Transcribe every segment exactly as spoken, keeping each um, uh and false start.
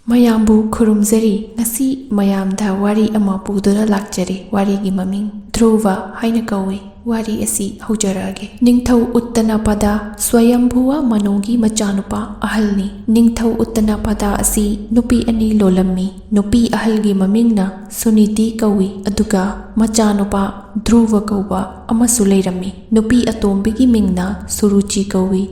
ꯃꯌꯥꯝꯕꯨ ꯈꯨꯔꯨꯝꯖꯔꯤ꯫ ꯉꯁꯤ ꯃꯌꯥꯝꯗ ꯋꯥꯔꯤ ꯑꯃ ꯄꯨꯗꯨꯅ ꯂꯥꯛꯆꯔꯤ꯫ ꯋꯥꯔꯤꯒꯤ ꯃꯃꯤꯡ ꯙ꯭ꯔꯨꯕ ꯍꯥꯏꯅ ꯀꯧꯏ꯫ ꯋꯥꯔꯤ ꯑꯁꯤ ꯍꯧꯖꯔꯛꯑꯒꯦ꯫ ꯅꯤꯡꯊꯧ ꯎꯠꯇꯅꯄꯗ ꯁ꯭ꯋꯌꯝꯚꯨꯋ ꯃꯅꯨꯒꯤ ꯃꯆꯥꯅꯨꯄꯥ ꯑꯍꯜꯅꯤ꯫ ꯅꯤꯡꯊꯧ ꯎꯠꯇꯅꯄꯗ ꯑꯁꯤ ꯅꯨꯄꯤ ꯑꯅꯤ ꯂꯣꯜꯂꯝꯃꯤ꯫ ꯅꯨꯄꯤ ꯑꯍꯜꯒꯤ ꯃꯃꯤꯡꯅ ꯁꯨꯅꯤꯇꯤ ꯀꯧꯏ, ꯑꯗꯨꯒ ꯃꯆꯥꯅꯨꯄꯥ ꯙ꯭ꯔꯨꯕ ꯀꯧꯕ ꯑꯃꯁꯨ ꯂꯩꯔꯝꯃꯤ꯫ ꯅꯨꯄꯤ ꯑꯇꯣꯝꯕꯤꯒꯤ ꯃꯤꯡꯅ ꯁꯨꯔꯨꯆꯤ ꯀꯧꯏ,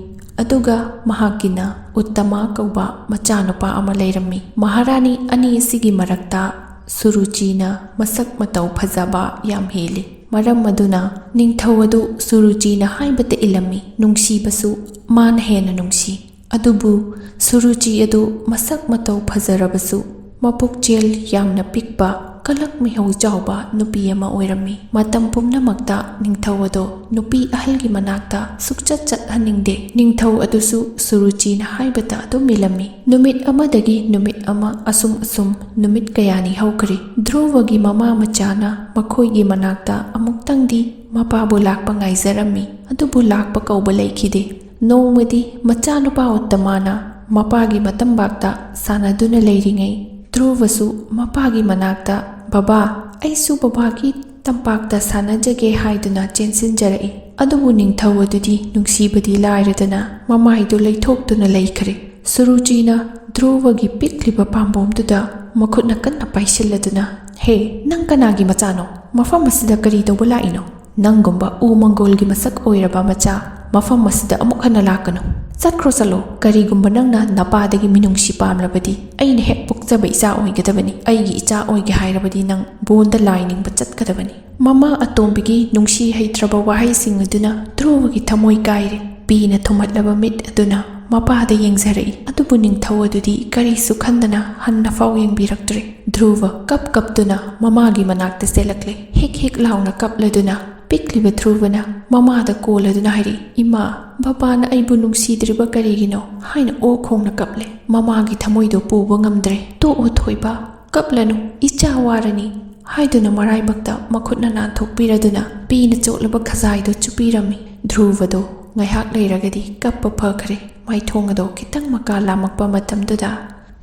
ꯑꯗꯨꯒ ꯃꯍꯥꯛꯀꯤꯅ ꯎꯠꯇꯃ ꯀꯧꯕ ꯃꯆꯥꯅꯨꯄꯥ ꯑꯃ ꯂꯩꯔꯝꯃꯤ꯫ ꯃꯍꯥꯔꯥꯅꯤ ꯑꯅꯤ ꯑꯁꯤꯒꯤ ꯃꯔꯛꯇ ꯁꯨꯔꯨꯆꯤꯅ ꯃꯁꯛ ꯃꯇꯧ ꯐꯖꯕ ꯌꯥꯝ ꯍꯦꯜꯂꯤ꯫ ꯃꯔꯝ ꯑꯗꯨꯅ ꯅꯤꯡꯊꯧ ꯑꯗꯨ ꯁꯨꯔꯨꯆꯤꯅ ꯍꯥꯏꯕꯇ ꯏꯜꯂꯝꯃꯤ, ꯅꯨꯡꯁꯤꯕꯁꯨ ꯃꯥꯅ ꯍꯦꯟꯅ ꯅꯨꯡꯁꯤ꯫ ꯑꯗꯨꯕꯨ ꯁꯨꯔꯨꯆꯤ ꯑꯗꯨ ꯃꯁꯛ ꯃꯇꯧ ꯐꯖꯔꯕꯁꯨ ꯃꯄꯨꯛꯆꯦꯜ ꯌꯥꯝꯅ ꯄꯤꯛꯄ, ꯀꯂꯛ ꯃꯤꯍꯧ ꯆꯥꯎꯕ ꯅꯨꯄꯤ ꯑꯃ ꯑꯣꯏꯔꯝꯃꯤ꯫ ꯃꯇꯝ ꯄꯨꯝꯅꯃꯛꯇ ꯅꯤꯡꯊꯧ ꯑꯗꯣ ꯅꯨꯄꯤ ꯑꯍꯜꯒꯤ ꯃꯅꯥꯛꯇ ꯁꯨꯛꯆꯠ ꯆꯠꯍꯟꯅꯤꯡꯗꯦ꯫ ꯅꯤꯡꯊꯧ ꯑꯗꯨꯁꯨ ꯁꯨꯔꯨꯆꯤꯅ ꯍꯥꯏꯕꯇ ꯑꯗꯨꯝ ꯏꯜꯂꯝꯃꯤ꯫ ꯅꯨꯃꯤꯠ ꯑꯃꯗꯒꯤ ꯅꯨꯃꯤꯠ ꯑꯃ, ꯑꯁꯨꯝ ꯑꯁꯨꯝ ꯅꯨꯃꯤꯠ ꯀꯌꯥꯅꯤ ꯍꯧꯈ꯭ꯔꯦ꯫ ꯙ꯭ꯔꯨꯕꯒꯤ ꯃꯃꯥ ꯃꯆꯥꯅ ꯃꯈꯣꯏꯒꯤ ꯃꯅꯥꯛꯇ ꯑꯃꯨꯛꯇꯪꯗꯤ ꯃꯄꯥꯕꯨ ꯂꯥꯛꯄ ꯉꯥꯏꯖꯔꯝꯃꯤ, ꯑꯗꯨꯕꯨ ꯂꯥꯛꯄ ꯀꯧꯕ ꯂꯩꯈꯤꯗꯦ꯫ ꯅꯣꯡꯃꯗꯤ ꯃꯆꯥꯅꯨꯄꯥ ꯎꯠꯇꯃꯥꯅ ꯃꯄꯥꯒꯤ ꯃꯇꯝꯕꯥꯛꯇ ꯁꯥꯟꯅꯗꯨꯅ ꯂꯩꯔꯤꯉꯩ, ꯙ꯭ꯔꯨꯕꯁꯨ ꯃꯄꯥꯒꯤ ꯃꯅꯥꯛꯇ, "ꯕꯕꯥ, ꯑꯩꯁꯨ ꯕꯕꯥꯒꯤ ꯇꯝꯄꯥꯛꯇ ꯁꯥꯟꯅꯖꯒꯦ" ꯍꯥꯏꯗꯨꯅ ꯆꯦꯟꯁꯤꯟꯖꯔꯛꯏ꯫ ꯑꯗꯨꯕꯨ ꯅꯤꯡꯊꯧ ꯑꯗꯨꯗꯤ ꯅꯨꯡꯁꯤꯕꯗꯤ ꯂꯥꯏꯔꯗꯅ ꯃꯃꯥꯏꯗꯨ ꯂꯩꯊꯣꯛꯇꯨꯅ ꯂꯩꯈ꯭ꯔꯦ꯫ ꯁꯨꯔꯨꯆꯤꯅ ꯙ꯭ꯔꯨꯕꯒꯤ ꯄꯤꯛꯂꯤꯕ ꯄꯥꯝꯕꯣꯝꯗꯨꯗ ꯃꯈꯨꯠꯅ ꯀꯟꯅ ꯄꯥꯏꯁꯤꯜꯂꯗꯨꯅ, "ꯍꯦ, ꯅꯪ ꯀꯅꯥꯒꯤ ꯃꯆꯥꯅꯣ? ꯃꯐꯝ ꯑꯁꯤꯗ ꯀꯔꯤ ꯇꯧꯕ ꯂꯥꯛꯏꯅꯣ? ꯅꯪꯒꯨꯝꯕ ꯎ ꯃꯪꯒꯣꯜꯒꯤ ꯃꯁꯛ ꯑꯣꯏꯔꯕ ꯃꯆꯥ ꯃꯐꯝ ꯑꯁꯤꯗ ꯑꯃꯨꯛ ꯍꯟꯅ ꯂꯥꯛꯀꯅꯨ꯫ ꯆꯠꯈ꯭ꯔꯣ ꯆꯠꯂꯣ꯫ ꯀꯔꯤꯒꯨꯝꯕ ꯅꯪꯅ ꯅꯄꯥꯗꯒꯤ ꯃꯤꯅꯨꯡꯁꯤ ꯄꯥꯝꯂꯕꯗꯤ ꯑꯩꯅ ꯍꯦꯛ ꯄꯣꯛꯆꯕ ꯏꯆꯥ ꯑꯣꯏꯒꯗꯕꯅꯤ꯫ ꯑꯩꯒꯤ ꯏꯆꯥ ꯑꯣꯏꯒꯦ ꯍꯥꯏꯔꯕꯗꯤ ꯅꯪ ꯕꯣꯟꯗ ꯂꯥꯏ ꯅꯤꯡꯕ ꯆꯠꯀꯗꯕꯅꯤ꯫" ꯃꯃꯥ ꯑꯇꯣꯝꯕꯤꯒꯤ ꯅꯨꯡꯁꯤ ꯍꯩꯇ꯭ꯔꯕ ꯋꯥꯍꯩꯁꯤꯡ ꯑꯗꯨꯅ ꯙ꯭ꯔꯨꯕꯒꯤ ꯊꯃꯣꯏ ꯀꯥꯏꯔꯦ꯫ ꯄꯤꯅ ꯊꯨꯝꯍꯠꯂꯕ ꯃꯤꯠ ꯑꯗꯨꯅ ꯃꯄꯥꯗ ꯌꯦꯡꯖꯔꯛꯏ꯫ ꯑꯗꯨꯕꯨ ꯅꯤꯡꯊꯧ ꯑꯗꯨꯗꯤ ꯀꯔꯤꯁꯨ ꯈꯟꯗꯅ ꯍꯟꯅ ꯐꯥꯎ ꯌꯦꯡꯕꯤꯔꯛꯇ꯭ꯔꯦ꯫ ꯙ꯭ꯔꯨꯕ ꯀꯞ ꯀꯞꯇꯨꯅ ꯃꯃꯥꯒꯤ ꯃꯅꯥꯛꯇ ꯆꯦꯜꯂꯛꯂꯦ꯫ ꯍꯤꯛ ꯍꯤꯛ ꯂꯥꯎꯅ ꯀꯞꯂꯗꯨꯅ ꯄꯤꯛꯂꯤꯕ ꯙ꯭ꯔꯨꯕꯅ ꯃꯃꯥꯗ ꯀꯣꯜꯂꯗꯨꯅ ꯍꯥꯏꯔꯛꯏ, "ꯏꯃꯥ, ꯕꯕꯥꯅ ꯑꯩꯕꯨ ꯅꯨꯡꯁꯤꯗ꯭ꯔꯤꯕ ꯀꯔꯤꯒꯤꯅꯣ?" ꯍꯥꯏꯅ ꯑꯣꯛ ꯈꯣꯡꯅ ꯀꯞꯂꯦ꯫ ꯃꯃꯥꯒꯤ ꯊꯃꯣꯏꯗꯣ ꯄꯨꯕ ꯉꯝꯗ꯭ꯔꯦ꯫ "ꯇꯣꯛꯑꯣ ꯊꯣꯏꯕ, ꯀꯞꯂꯅꯨ, ꯏꯆꯥ ꯋꯥꯔꯅꯤ" ꯍꯥꯏꯗꯨꯅ ꯃꯔꯥꯏꯕꯛꯇ ꯃꯈꯨꯠꯅ ꯅꯥꯟꯊꯣꯛꯄꯤꯔꯗꯨꯅ ꯄꯤꯅ ꯆꯣꯠꯂꯕ ꯈꯖꯥꯏꯗꯨ ꯆꯨꯞꯄꯤꯔꯝꯃꯤ꯫ ꯙ꯭ꯔꯨꯕꯗꯣ ꯉꯥꯏꯍꯥꯛ ꯂꯩꯔꯒꯗꯤ ꯀꯞꯄ ꯐꯈ꯭ꯔꯦ꯫ ꯃꯥꯏꯊꯣꯡ ꯑꯗꯣ ꯈꯤꯇꯪ ꯃꯀꯥ ꯂꯥꯝꯃꯛꯄ ꯃꯇꯝꯗꯨꯗ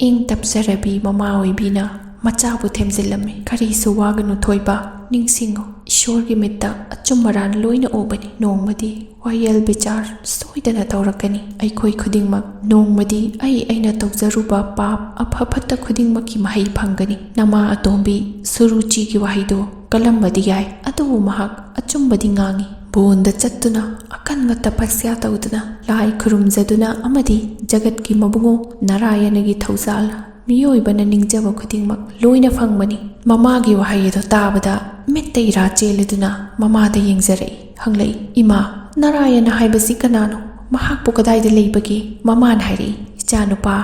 ꯏꯪ ꯇꯞꯆꯔꯕꯤ ꯃꯃꯥ ꯑꯣꯏꯕꯤꯅ ꯃꯆꯥꯕꯨ ꯊꯦꯝꯖꯤꯜꯂꯝꯃꯤ꯫ "ꯀꯔꯤꯁꯨ ꯋꯥꯒꯅꯨ ꯊꯣꯏꯕ, ꯅꯤꯡꯁꯤꯡꯉꯨ, ꯏꯁꯣꯔꯒꯤ ꯃꯤꯠꯇ ꯑꯆꯨꯝ ꯑꯔꯥꯟ ꯂꯣꯏꯅ ꯎꯕꯅꯤ꯫ ꯅꯣꯡꯃꯗꯤ ꯋꯥꯌꯦꯜ ꯕꯤꯆꯥꯔ ꯁꯣꯏꯗꯅ ꯇꯧꯔꯛꯀꯅꯤ꯫ ꯑꯩꯈꯣꯏ ꯈꯨꯗꯤꯡꯃꯛ ꯅꯣꯡꯃꯗꯤ ꯑꯩ ꯑꯩꯅ ꯇꯧꯖꯔꯨꯕ ꯄꯥꯞ ꯑꯐ ꯐꯠꯇ ꯈꯨꯗꯤꯡꯃꯛꯀꯤ ꯃꯍꯩ ꯐꯪꯒꯅꯤ꯫" ꯅꯃꯥ ꯑꯇꯣꯝꯕꯤ ꯁꯨꯔꯨꯆꯤꯒꯤ ꯋꯥꯍꯩꯗꯨ ꯀꯜꯂꯝꯕꯗꯤ ꯌꯥꯏ, ꯑꯗꯨꯕꯨ ꯃꯍꯥꯛ ꯑꯆꯨꯝꯕꯗꯤ ꯉꯥꯡꯏ꯫ ꯕꯣꯟꯗ ꯆꯠꯇꯨꯅ, ꯑꯀꯟꯕ ꯇꯄꯁ꯭ꯌꯥ ꯇꯧꯗꯨꯅ, ꯂꯥꯏ ꯈꯨꯔꯨꯝꯖꯗꯨꯅ ꯑꯃꯗꯤ ꯖꯒꯠꯀꯤ ꯃꯕꯨꯡꯉꯣ ꯅꯥꯔꯥꯌꯅꯒꯤ ꯊꯧꯖꯥꯜ ꯃꯤꯑꯣꯏꯕꯅ ꯅꯤꯡꯖꯕ ꯈꯨꯗꯤꯡꯃꯛ ꯂꯣꯏꯅ ꯐꯪꯕꯅꯤ꯫ ꯃꯃꯥꯒꯤ ꯋꯥꯍꯩ ꯑꯗꯨ ꯇꯥꯕꯗ ꯃꯤꯠꯇ ꯏꯔꯥ ꯆꯦꯜꯂꯗꯨꯅ ꯃꯃꯥꯗ ꯌꯦꯡꯖꯔꯛꯏ꯫ ꯍꯪꯂꯛꯏ, "ꯏꯃꯥ, ꯅꯥꯔꯥꯌꯅ ꯍꯥꯏꯕꯁꯤ ꯀꯅꯥꯅꯣ? ꯃꯍꯥꯛꯄꯨ ꯀꯗꯥꯏꯗ ꯂꯩꯕꯒꯦ?" ꯃꯃꯥꯅ ꯍꯥꯏꯔꯛꯏ, "ꯏꯆꯥꯅꯨꯄꯥ,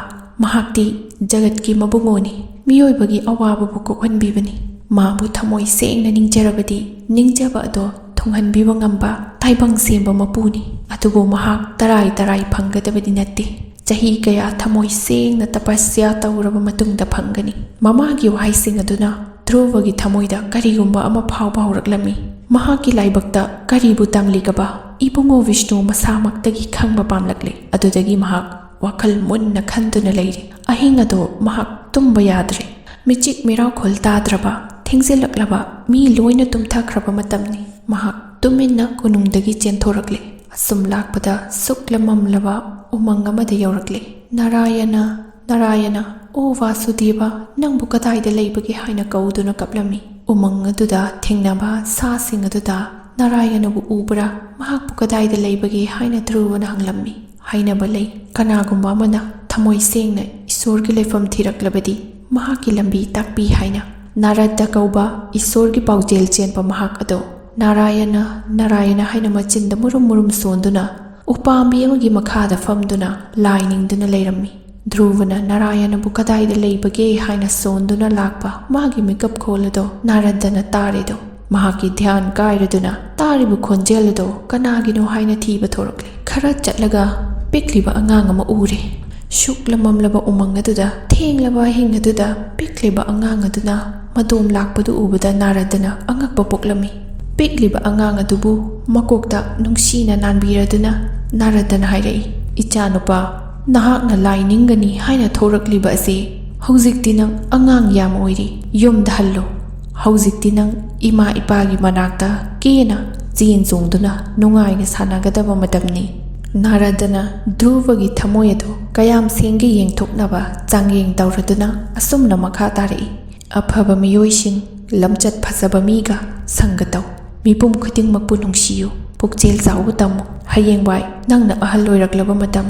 ꯃꯍꯥꯛꯇꯤ ꯖꯒꯠꯀꯤ ꯃꯕꯨꯡꯉꯣꯅꯤ, ꯃꯤꯑꯣꯏꯕꯒꯤ ꯑꯋꯥꯕꯕꯨ ꯀꯣꯛꯍꯟꯕꯤꯕꯅꯤ꯫ ꯃꯥꯕꯨ ꯊꯃꯣꯏ ꯁꯦꯡꯅ ꯅꯤꯡꯖꯔꯕꯗꯤ, ꯅꯤꯡꯖꯕ ꯑꯗꯣ ꯊꯨꯡꯍꯟꯕꯤꯕ ꯉꯝꯕ ꯇꯥꯏꯕꯪ ꯁꯦꯝꯕ ꯃꯄꯨꯅꯤ꯫ ꯑꯗꯨꯕꯨ ꯃꯍꯥꯛ ꯇꯔꯥꯏ ꯇꯔꯥꯏ ꯐꯪꯒꯗꯕꯗꯤ ꯅꯠꯇꯦ꯫ ꯆꯍꯤ ꯀꯌꯥ ꯊꯃꯣꯏ ꯁꯦꯡꯅ ꯇꯄꯁ꯭ꯌꯥ ꯇꯧꯔꯕ ꯃꯇꯨꯡꯗ ꯐꯪꯒꯅꯤ꯫" ꯃꯃꯥꯒꯤ ꯋꯥꯍꯩꯁꯤꯡ ꯑꯗꯨꯅ ꯙ꯭ꯔꯨꯕꯒꯤ ꯊꯃꯣꯏꯗ ꯀꯔꯤꯒꯨꯝꯕ ꯑꯃ ꯐꯥꯎꯕ ꯍꯧꯔꯛꯂꯝꯃꯤ꯫ ꯃꯍꯥꯛꯀꯤ ꯂꯥꯏꯕꯛꯇ ꯀꯔꯤꯕꯨ ꯇꯝꯂꯤꯒꯕ? ꯏꯕꯨꯡꯉꯣ ꯕꯤꯁꯅꯨ ꯃꯁꯥꯃꯛꯇꯒꯤ ꯈꯪꯕ ꯄꯥꯝꯂꯛꯂꯦ꯫ ꯑꯗꯨꯗꯒꯤ ꯃꯍꯥꯛ ꯋꯥꯈꯜ ꯃꯨꯟꯅ ꯈꯟꯗꯨꯅ ꯂꯩꯔꯤ꯫ ꯑꯍꯤꯡ ꯑꯗꯣ ꯃꯍꯥꯛ ꯇꯨꯝꯕ ꯌꯥꯗ꯭ꯔꯦ꯫ ꯃꯤꯆꯤꯛ ꯃꯤꯔꯥꯎꯈꯣꯜ ꯇꯥꯗ꯭ꯔꯕ, ꯊꯦꯡꯖꯤꯜꯂꯛꯂꯕ, ꯃꯤ ꯂꯣꯏꯅ ꯇꯨꯝꯊꯈ꯭ꯔꯕ ꯃꯇꯝꯅꯤ꯫ ꯃꯍꯥꯛ ꯇꯨꯃꯤꯟꯅ ꯀꯣꯅꯨꯡꯗꯒꯤ ꯆꯦꯟꯊꯣꯔꯛꯂꯦ꯫ ꯑꯁꯨꯝ ꯂꯥꯛꯄꯗ ꯁꯨꯛꯂ ꯃꯝꯂꯕ ꯎꯃꯪ ꯑꯃꯗ ꯌꯧꯔꯛꯂꯦ꯫ "ꯅꯥꯔꯥꯌꯅ, ꯅꯥꯔꯥꯌꯅ, ꯑꯣ ꯚꯥꯁꯨꯗꯦꯕ, ꯅꯪꯕꯨ ꯀꯗꯥꯏꯗ ꯂꯩꯕꯒꯦ?" ꯍꯥꯏꯅ ꯀꯧꯗꯨꯅ ꯀꯞꯂꯝꯃꯤ꯫ ꯎꯃꯪ ꯑꯗꯨꯗ ꯊꯦꯡꯅꯕ ꯁꯥꯁꯤꯡ ꯑꯗꯨꯗ ꯅꯥꯔꯥꯌꯅꯕꯨ ꯎꯕ꯭ꯔꯥ, ꯃꯍꯥꯛꯄꯨ ꯀꯗꯥꯏꯗ ꯂꯩꯕꯒꯦ ꯍꯥꯏꯅ ꯙ꯭ꯔꯨꯕꯅ ꯍꯪꯂꯝꯃꯤ꯫ ꯍꯥꯏꯅꯕ ꯂꯩ, ꯀꯅꯥꯒꯨꯝꯕ ꯑꯃꯅ ꯊꯃꯣꯏ ꯁꯦꯡꯅ ꯏꯁꯣꯔꯒꯤ ꯂꯩꯐꯝ ꯊꯤꯔꯛꯂꯕꯗꯤ ꯃꯍꯥꯛꯀꯤ ꯂꯝꯕꯤ ꯇꯥꯛꯄꯤ ꯍꯥꯏꯅ꯫ ꯅꯥꯔꯗ ꯀꯧꯕ ꯏꯁꯣꯔꯒꯤ ꯄꯥꯎꯖꯦꯜ ꯆꯦꯟꯕ ꯃꯍꯥꯛ ꯑꯗꯣ ꯅꯥꯔꯥꯌꯅ, ꯅꯥꯔꯥꯌꯅ ꯍꯥꯏꯅ ꯃꯆꯤꯟꯗ ꯃꯨꯔꯨꯝ ꯃꯨꯔꯨꯝ ꯁꯣꯟꯗꯨꯅ ꯎꯄꯥꯝꯕꯤ ꯑꯃꯒꯤ ꯃꯈꯥꯗ ꯐꯝꯗꯨꯅ ꯂꯥꯏ ꯅꯤꯡꯗꯨꯅ ꯂꯩꯔꯝꯃꯤ꯫ ꯙ꯭ꯔꯨꯕꯅ ꯅꯥꯔꯥꯌꯅꯕꯨ ꯀꯗꯥꯏꯗ ꯂꯩꯕꯒꯦ ꯍꯥꯏꯅ ꯁꯣꯟꯗꯨꯅ ꯂꯥꯛꯄ ꯃꯥꯒꯤ ꯃꯤꯀꯞ ꯈꯣꯜ ꯑꯗꯣ ꯅꯥꯔꯗꯅ ꯇꯥꯔꯦꯗꯣ꯫ ꯃꯍꯥꯛꯀꯤ ꯙ꯭ꯌꯥꯟ ꯀꯥꯏꯔꯗꯨꯅ ꯇꯥꯔꯤꯕ ꯈꯣꯟꯖꯦꯜ ꯑꯗꯣ ꯀꯅꯥꯒꯤꯅꯣ ꯍꯥꯏꯅ ꯊꯤꯕ ꯊꯣꯔꯛꯂꯦ꯫ ꯈꯔ ꯆꯠꯂꯒ ꯄꯤꯛꯂꯤꯕ ꯑꯉꯥꯡ ꯑꯃ ꯎꯔꯦ꯫ ꯁꯨꯛꯂ ꯃꯝꯂꯕ ꯎꯃꯪ ꯑꯗꯨꯗ, ꯊꯦꯡꯂꯕ ꯑꯍꯤꯡ ꯑꯗꯨꯗ ꯄꯤꯛꯂꯤꯕ ꯑꯉꯥꯡ ꯑꯗꯨꯅ ꯃꯗꯣꯝ ꯂꯥꯛꯄꯗꯨ ꯎꯕꯗ ꯅꯥꯔꯗꯅ ꯑꯉꯛꯄ ꯄꯣꯛꯂꯝꯃꯤ꯫ ꯄꯤꯛꯂꯤꯕ ꯑꯉꯥꯡ ꯑꯗꯨꯕꯨ ꯃꯀꯣꯛꯇ ꯅꯨꯡꯁꯤꯅ ꯅꯥꯟꯕꯤꯔꯗꯨꯅ ꯅꯥꯔꯗꯅ ꯍꯥꯏꯔꯛꯏ, "ꯏꯆꯥꯅꯨꯄꯥ, ꯅꯍꯥꯛꯅ ꯂꯥꯏ ꯅꯤꯡꯒꯅꯤ ꯍꯥꯏꯅ ꯊꯣꯔꯛꯂꯤꯕ ꯑꯁꯤ ꯍꯧꯖꯤꯛꯇꯤ ꯅꯪ ꯑꯉꯥꯡ ꯌꯥꯝ ꯑꯣꯏꯔꯤ꯫ ꯌꯨꯝꯗ ꯍꯜꯂꯨ꯫ ꯍꯧꯖꯤꯛꯇꯤ ꯅꯪ ꯏꯃꯥ ꯏꯄꯥꯒꯤ ꯃꯅꯥꯛꯇ ꯀꯦꯅ ꯆꯦꯟ ꯆꯣꯡꯗꯨꯅ ꯅꯨꯡꯉꯥꯏꯅ ꯁꯥꯟꯅꯒꯗꯕ ꯃꯇꯝꯅꯤ꯫ ꯅꯥꯔꯗꯅ ꯙ꯭ꯔꯨꯕꯒꯤ ꯊꯃꯣꯏ ꯑꯗꯨ ꯀꯌꯥꯝ ꯁꯦꯡꯒꯦ ꯌꯦꯡꯊꯣꯛꯅꯕ ꯆꯥꯡꯌꯦꯡ ꯇꯧꯔꯗꯨꯅ ꯑꯁꯨꯝꯅ ꯃꯈꯥ ꯇꯥꯔꯛꯏ꯫ ꯑꯐꯕ ꯃꯤꯑꯣꯏꯁꯤꯡ, ꯂꯝꯆꯠ ꯐꯖꯕ ꯃꯤꯒ ꯁꯪꯒ ꯇꯧ꯫ ꯃꯤꯄꯨꯝ ꯈꯨꯗꯤꯡꯃꯛꯄꯨ ꯅꯨꯡꯁꯤꯌꯨ꯫ ꯄꯨꯛꯆꯦꯜ ꯆꯥꯎꯕ ꯇꯝꯃꯨ꯫ ꯍꯌꯦꯡꯋꯥꯏ ꯅꯪꯅ ꯑꯍꯜ ꯑꯣꯏꯔꯛꯂꯕ ꯃꯇꯝ,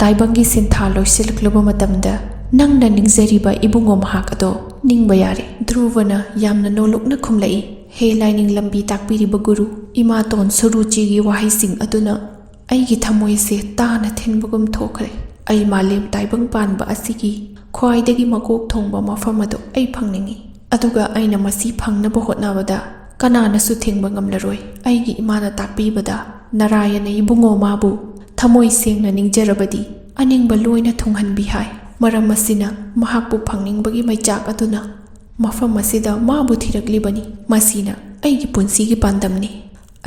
ꯇꯥꯏꯕꯪꯒꯤ ꯁꯤꯟꯊꯥ ꯂꯣꯏꯁꯤꯜꯂꯛꯂꯕ ꯃꯇꯝꯗ ꯅꯪꯅ ꯅꯤꯡꯖꯔꯤꯕ ꯏꯕꯨꯡꯉꯣ ꯃꯍꯥꯛ ꯑꯗꯣ ꯅꯤꯡꯕ ꯌꯥꯔꯦ꯫ ꯙ꯭ꯔꯨꯕꯅ ꯌꯥꯝꯅ ꯅꯣꯂꯨꯛꯅ ꯈꯨꯝꯂꯛꯏ, ꯍꯦ ꯂꯥꯏꯅꯤꯡ ꯂꯝꯕꯤ ꯇꯥꯛꯄꯤꯔꯤꯕ ꯒꯨꯔꯨ, ꯏꯃꯥꯇꯣꯟ ꯁꯨꯔꯨꯆꯤꯒꯤ ꯋꯥꯍꯩꯁꯤꯡ ꯑꯗꯨꯅ ꯑꯩꯒꯤ ꯊꯃꯣꯏꯁꯦ ꯇꯥꯅ ꯊꯤꯟꯕꯒꯨꯝ ꯊꯣꯛꯈ꯭ꯔꯦ꯫ ꯑꯩ ꯃꯥꯂꯦꯝ ꯇꯥꯏꯕꯪ ꯄꯥꯟꯕ ꯑꯁꯤꯒꯤ ꯈ꯭ꯋꯥꯏꯗꯒꯤ ꯃꯀꯣꯛ ꯊꯣꯡꯕ ꯃꯐꯝ ꯑꯗꯨ ꯑꯩ ꯐꯪꯅꯤꯡꯏ꯫ ꯑꯗꯨꯒ ꯑꯩꯅ ꯃꯁꯤ ꯐꯪꯅꯕ ꯍꯣꯠꯅꯕꯗ ꯀꯅꯥꯅꯁꯨ ꯊꯤꯡꯕ ꯉꯝꯂꯔꯣꯏ꯫ ꯑꯩꯒꯤ ꯏꯃꯥꯅ ꯇꯥꯛꯄꯤꯕꯗ ꯅꯥꯔꯥꯌꯅ ꯏꯕꯨꯡꯉꯣ ꯃꯥꯕꯨ ꯊꯃꯣꯏ ꯁꯦꯡꯅ ꯅꯤꯡꯖꯔꯕꯗꯤ ꯑꯅꯤꯡꯕ ꯂꯣꯏꯅ ꯊꯨꯡꯍꯟꯕꯤ ꯍꯥꯏ꯫ ꯃꯔꯝ ꯑꯁꯤꯅ ꯃꯍꯥꯛꯄꯨ ꯐꯪꯅꯤꯡꯕꯒꯤ ꯃꯩꯆꯥꯛ ꯑꯗꯨꯅ ꯃꯐꯝ ꯑꯁꯤꯗ ꯃꯥꯕꯨ ꯊꯤꯔꯛꯂꯤꯕꯅꯤ꯫ ꯃꯁꯤꯅ ꯑꯩꯒꯤ ꯄꯨꯟꯁꯤꯒꯤ ꯄꯥꯟꯗꯝꯅꯤ꯫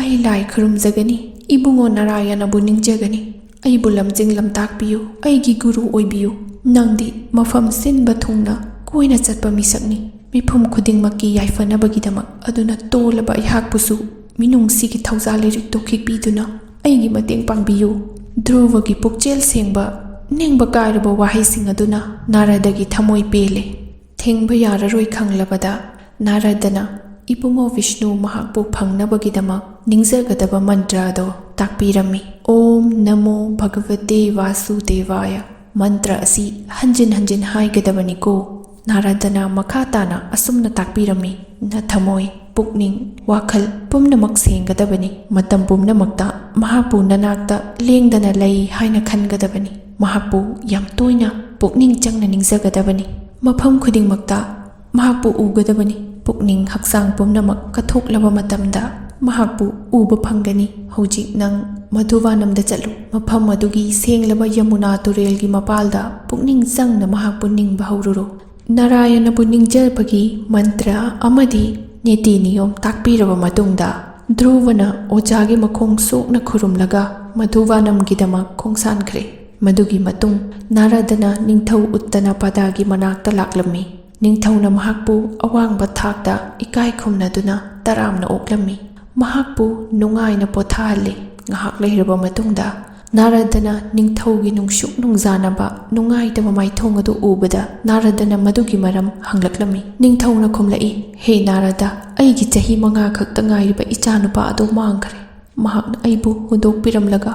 ꯑꯩ ꯂꯥꯏ ꯈꯨꯔꯨꯝꯖꯒꯅꯤ, ꯏꯕꯨꯡꯉꯣ ꯅꯥꯔꯥꯌꯅꯕꯨ ꯅꯤꯡꯖꯒꯅꯤ꯫ ꯑꯩꯕꯨ ꯂꯝꯖꯤꯡ ꯂꯝꯇꯥꯛꯄꯤꯌꯨ, ꯑꯩꯒꯤ ꯒꯨꯔꯨ ꯑꯣꯏꯕꯤꯌꯨ꯫ ꯅꯪꯗꯤ ꯃꯐꯝ ꯁꯤꯟꯕ ꯊꯨꯡꯅ ꯀꯣꯏꯅ ꯆꯠꯄ ꯃꯤꯁꯛꯅꯤ꯫ ꯃꯤꯄꯨꯝ ꯈꯨꯗꯤꯡꯃꯛꯀꯤ ꯌꯥꯏꯐꯅꯕꯒꯤꯗꯃꯛ ꯑꯗꯨꯅ ꯇꯣꯜꯂꯕ ꯑꯩꯍꯥꯛꯄꯨꯁꯨ ꯃꯤꯅꯨꯡꯁꯤꯒꯤ ꯊꯧꯖꯥꯜ ꯂꯩꯔꯤꯛꯇꯨ ꯈꯤꯛꯄꯤꯗꯨꯅ ꯑꯩꯒꯤ ꯃꯇꯦꯡ ꯄꯥꯡꯕꯤꯌꯨ꯫ ꯙ꯭ꯔꯨꯕꯒꯤ ꯄꯨꯛꯆꯦꯜ ꯁꯦꯡꯕ, ꯅꯤꯡꯕ ꯀꯥꯏꯔꯕ ꯋꯥꯍꯩꯁꯤꯡ ꯑꯗꯨꯅ ꯅꯥꯔꯗꯒꯤ ꯊꯃꯣꯏ ꯄꯦꯜꯂꯦ꯫ ꯊꯤꯡꯕ ꯌꯥꯔꯔꯣꯏ ꯈꯪꯂꯕꯗ ꯅꯥꯔꯗꯅ ꯏꯕꯨꯡꯉꯣ ꯚꯤꯁꯅꯨ ꯃꯍꯥꯛꯄꯨ ꯐꯪꯅꯕꯒꯤꯗꯃꯛ ꯅꯤꯡꯖꯒꯗꯕ ꯃꯟꯇ꯭ꯔ ꯑꯗꯣ ꯇꯥꯛꯄꯤꯔꯝꯃꯤ꯫ "ॐ नमो भगवते वासुदेवाय" ꯃꯟꯇ꯭ꯔ ꯑꯁꯤ ꯍꯟꯖꯤꯟ ꯍꯟꯖꯤꯟ ꯍꯥꯏꯒꯗꯕꯅꯤꯀꯣ꯫ ꯅꯥꯔꯗꯅ ꯃꯈꯥ ꯇꯥꯅ ꯑꯁꯨꯝꯅ ꯇꯥꯛꯄꯤꯔꯝꯃꯤ, "ꯅꯊꯃꯣꯏ, ꯄꯨꯛꯅꯤꯡ, ꯋꯥꯈꯜ ꯄꯨꯝꯅꯃꯛ ꯁꯦꯡꯒꯗꯕꯅꯤ꯫ ꯃꯇꯝ ꯄꯨꯝꯅꯃꯛꯇ ꯃꯍꯥꯛꯄꯨ ꯅꯅꯥꯛꯇ ꯂꯦꯡꯗꯅ ꯂꯩ ꯍꯥꯏꯅ ꯈꯟꯒꯗꯕꯅꯤ꯫ ꯃꯍꯥꯛꯄꯨ ꯌꯥꯝ ꯇꯣꯏꯅ ꯄꯨꯛꯅꯤꯡ ꯆꯪꯅ ꯅꯤꯡꯖꯒꯗꯕꯅꯤ꯫ ꯃꯐꯝ ꯈꯨꯗꯤꯡꯃꯛꯇ ꯃꯍꯥꯛꯄꯨ ꯎꯒꯗꯕꯅꯤ꯫ ꯄꯨꯛꯅꯤꯡ ꯍꯛꯆꯥꯡ ꯄꯨꯝꯅꯃꯛ ꯀꯠꯊꯣꯛꯂꯕ ꯃꯇꯝꯗ ꯃꯍꯥꯛꯄꯨ ꯎꯕ ꯐꯪꯒꯅꯤ꯫ ꯍꯧꯖꯤꯛ ꯅꯪ ꯃꯙꯨꯕꯥꯅꯝꯗ ꯆꯠꯂꯨ꯫ ꯃꯐꯝ ꯑꯗꯨꯒꯤ ꯁꯦꯡꯂꯕ ꯌꯃꯨꯅꯥ ꯇꯨꯔꯦꯜꯒꯤ ꯃꯄꯥꯜꯗ ꯄꯨꯛꯅꯤꯡ ꯆꯪꯅ ꯃꯍꯥꯛꯄꯨ ꯅꯤꯡꯕ ꯍꯧꯔꯨꯔꯣ꯫" ꯅꯥꯔꯥꯌꯅꯕꯨ ꯅꯤꯡꯖꯕꯒꯤ ꯃꯟꯇ꯭ꯔ ꯑꯃꯗꯤ ꯅꯤꯇꯤ ꯅꯤꯌꯣꯝ ꯇꯥꯛꯄꯤꯔꯕ ꯃꯇꯨꯡꯗ, ꯙ꯭ꯔꯨꯕꯅ ꯑꯣꯖꯥꯒꯤ ꯃꯈꯣꯡ ꯁꯣꯛꯅ ꯈꯨꯔꯨꯝꯂꯒ ꯃꯙꯨꯕꯥꯅꯝꯒꯤꯗꯃꯛ ꯈꯣꯡꯁꯥꯟꯈ꯭ꯔꯦ꯫ ꯃꯗꯨꯒꯤ ꯃꯇꯨꯡ ꯅꯥꯔꯗꯅ ꯅꯤꯡꯊꯧ ꯎꯠꯇꯅꯄꯥꯗꯒꯤ ꯃꯅꯥꯛꯇ ꯂꯥꯛꯂꯝꯃꯤ꯫ ꯅꯤꯡꯊꯧꯅ ꯃꯍꯥꯛꯄꯨ ꯑꯋꯥꯡꯕ ꯊꯥꯛꯇ ꯏꯀꯥꯏ ꯈꯨꯝꯅꯗꯨꯅ ꯇꯔꯥꯝꯅ ꯑꯣꯛꯂꯝꯃꯤ꯫ ꯃꯍꯥꯛꯄꯨ ꯅꯨꯡꯉꯥꯏꯅ ꯄꯣꯊꯥꯍꯜꯂꯤ꯫ ꯉꯥꯏꯍꯥꯛ ꯂꯩꯔꯕ ꯃꯇꯨꯡꯗ ꯅꯥꯔꯗꯅ ꯅꯤꯡꯊꯧꯒꯤ ꯅꯨꯡꯁꯨꯛ ꯅꯨꯡꯖꯥꯅꯕ ꯅꯨꯡꯉꯥꯏꯇꯕ ꯃꯥꯏꯊꯣꯡ ꯑꯗꯨ ꯎꯕꯗ ꯅꯥꯔꯗꯅ ꯃꯗꯨꯒꯤ ꯃꯔꯝ ꯍꯪꯂꯛꯂꯝꯃꯤ꯫ ꯅꯤꯡꯊꯧꯅ ꯈꯨꯝꯂꯛꯏ, "ꯍꯦ ꯅꯥꯔꯗ, ꯑꯩꯒꯤ ꯆꯍꯤ ꯃꯉꯥ ꯈꯛꯇ ꯉꯥꯏꯔꯤꯕ ꯏꯆꯥꯅꯨꯄꯥ ꯑꯗꯨ ꯃꯥꯡꯈ꯭ꯔꯦ꯫ ꯃꯍꯥꯛꯅ ꯑꯩꯕꯨ ꯍꯨꯟꯗꯣꯛꯄꯤꯔꯝꯂꯒ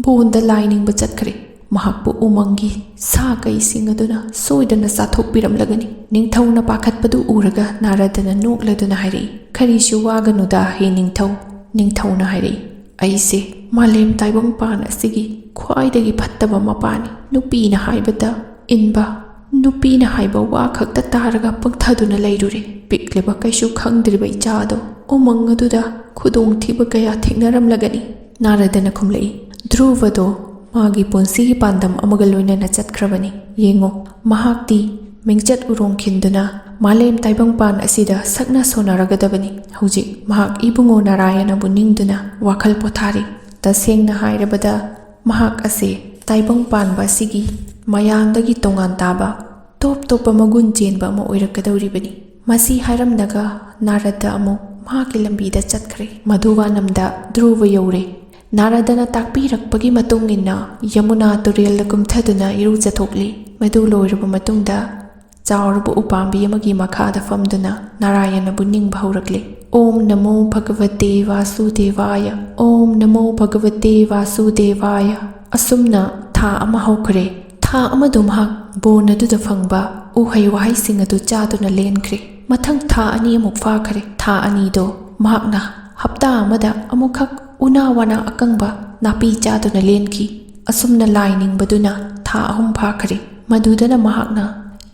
ꯕꯣꯟꯗ ꯂꯥꯏ ꯅꯤꯡꯕ ꯆꯠꯈ꯭ꯔꯦ꯫ ꯃꯍꯥꯛꯄꯨ ꯎꯃꯪꯒꯤ ꯁꯥ ꯀꯩꯁꯤꯡ ꯑꯗꯨꯅ ꯁꯣꯏꯗꯅ ꯆꯥꯊꯣꯛꯄꯤꯔꯝꯂꯒꯅꯤ꯫" ꯅꯤꯡꯊꯧꯅ ꯄꯥꯈꯠꯄꯗꯨ ꯎꯔꯒ ꯅꯥꯔꯗꯅ ꯅꯣꯛꯂꯗꯨꯅ ꯍꯥꯏꯔꯛꯏ, "ꯀꯔꯤꯁꯨ ꯋꯥꯒꯅꯨꯗ ꯍꯦ ꯅꯤꯡꯊꯧ꯫" ꯅꯤꯡꯊꯧꯅ ꯍꯥꯏꯔꯛꯏ, "ꯑꯩꯁꯦ ꯃꯥꯂꯦꯝ ꯇꯥꯏꯕꯪꯄꯥꯟ ꯑꯁꯤꯒꯤ ꯈ꯭ꯋꯥꯏꯗꯒꯤ ꯐꯠꯇꯕ ꯃꯄꯥꯅꯤ꯫ ꯅꯨꯄꯤꯅ ꯍꯥꯏꯕꯗ ꯏꯟꯕ, ꯅꯨꯄꯤꯅ ꯍꯥꯏꯕ ꯋꯥ ꯈꯛꯇ ꯇꯥꯔꯒ ꯄꯪꯊꯗꯨꯅ ꯂꯩꯔꯨꯔꯦ꯫ ꯄꯤꯛꯂꯤꯕ ꯀꯩꯁꯨ ꯈꯪꯗ꯭ꯔꯤꯕ ꯏꯆꯥ ꯑꯗꯣ ꯎꯃꯪ ꯑꯗꯨꯗ ꯈꯨꯗꯣꯡꯊꯤꯕ ꯀꯌꯥ ꯊꯦꯡꯅꯔꯝꯂꯒꯅꯤ꯫" ꯅꯥꯔꯗꯅ ꯈꯨꯝꯂꯛꯏ, "ꯙ꯭ꯔꯨꯕꯗꯣ ꯃꯥꯒꯤ ꯄꯨꯟꯁꯤꯒꯤ ꯄꯥꯟꯗꯝ ꯑꯃꯒ ꯂꯣꯏꯅꯅ ꯆꯠꯈ꯭ꯔꯕꯅꯤ꯫ ꯌꯦꯡꯉꯣ, ꯃꯍꯥꯛꯇꯤ ꯃꯤꯡꯆꯠ ꯎꯔꯣꯡ ꯈꯤꯟꯗꯨꯅ ꯃꯥꯂꯦꯝ ꯇꯥꯏꯕꯪꯄꯥꯟ ꯑꯁꯤꯗ ꯁꯛꯅ ꯁꯣꯟꯅꯔꯒꯗꯕꯅꯤ꯫ ꯍꯧꯖꯤꯛ ꯃꯍꯥꯛ ꯏꯕꯨꯡꯉꯣ ꯅꯥꯔꯥꯌꯅꯕꯨ ꯅꯤꯡꯗꯨꯅ ꯋꯥꯈꯜ ꯄꯣꯊꯥꯔꯤ꯫ ꯇꯁꯦꯡꯅ ꯍꯥꯏꯔꯕꯗ, ꯃꯍꯥꯛ ꯑꯁꯦ ꯇꯥꯏꯕꯪ ꯄꯥꯟꯕ ꯑꯁꯤꯒꯤ ꯃꯌꯥꯝꯗꯒꯤ ꯇꯣꯉꯥꯟ ꯇꯥꯕ, ꯇꯣꯞ ꯇꯣꯞꯄ ꯃꯒꯨꯟ ꯆꯦꯟꯕ ꯑꯃ ꯑꯣꯏꯔꯛꯀꯗꯧꯔꯤꯕꯅꯤ꯫" ꯃꯁꯤ ꯍꯥꯏꯔꯝꯂꯒ ꯅꯥꯔꯗ ꯑꯃꯨꯛ ꯃꯍꯥꯛꯀꯤ ꯂꯝꯕꯤꯗ ꯆꯠꯈ꯭ꯔꯦ꯫ ꯃꯗꯨꯋꯥꯅꯝꯗ ꯙ꯭ꯔꯨꯕ ꯌꯧꯔꯦ꯫ ꯅꯥꯔꯗꯅ ꯇꯥꯛꯄꯤꯔꯛꯄꯒꯤ ꯃꯇꯨꯡ ꯏꯟꯅ ꯌꯃꯨꯅꯥ ꯇꯨꯔꯦꯜꯗ ꯀꯨꯝꯊꯗꯨꯅ ꯏꯔꯨꯖꯊꯣꯛꯂꯤ꯫ ꯃꯗꯨ ꯂꯣꯏꯔꯕ ꯃꯇꯨꯡꯗ ꯆꯥꯎꯔꯕ ꯎꯄꯥꯝꯕꯤ ꯑꯃꯒꯤ ꯃꯈꯥꯗ ꯐꯝꯗꯨꯅ ꯅꯥꯔꯥꯌꯅꯕꯨ ꯅꯤꯡꯕ ꯍꯧꯔꯛꯂꯤ꯫ "ꯑꯣꯝ ꯅꯃꯣ ꯚꯒꯕꯇꯦ ꯚꯥꯁꯨꯗꯦꯚꯥꯌ, ꯑꯣꯝ ꯅꯃꯣ ꯚꯒꯕꯇꯦ ꯚꯥꯁꯨꯗꯦꯚꯥꯌ꯫" ꯑꯁꯨꯝꯅ ꯊꯥ ꯑꯃ ꯍꯧꯈ꯭ꯔꯦ꯫ ꯊꯥ ꯑꯃꯗꯨ ꯃꯍꯥꯛ ꯕꯣꯟ ꯑꯗꯨꯗ ꯐꯪꯕ ꯎꯍꯩ ꯋꯥꯍꯩꯁꯤꯡ ꯑꯗꯨ ꯆꯥꯗꯨꯅ ꯂꯦꯟꯈ꯭ꯔꯦ꯫ ꯃꯊꯪ ꯊꯥ ꯑꯅꯤ ꯑꯃꯨꯛ ꯐꯥꯈꯔꯦ꯫ ꯊꯥ ꯑꯅꯤꯗꯣ ꯃꯍꯥꯛꯅ ꯍꯞꯇꯥ ꯑꯃꯗ ꯑꯃꯨꯛꯈꯛ ꯎꯅꯥ ꯋꯥꯅꯥ ꯑꯀꯪꯕ ꯅꯥꯄꯤ ꯆꯥꯗꯨꯅ ꯂꯦꯟꯈꯤ꯫ ꯑꯁꯨꯝꯅ ꯂꯥꯏ ꯅꯤꯡꯕꯗꯨꯅ ꯊꯥ ꯑꯍꯨꯝ ꯐꯥꯈꯔꯦ꯫ ꯃꯗꯨꯗꯅ ꯃꯍꯥꯛꯅ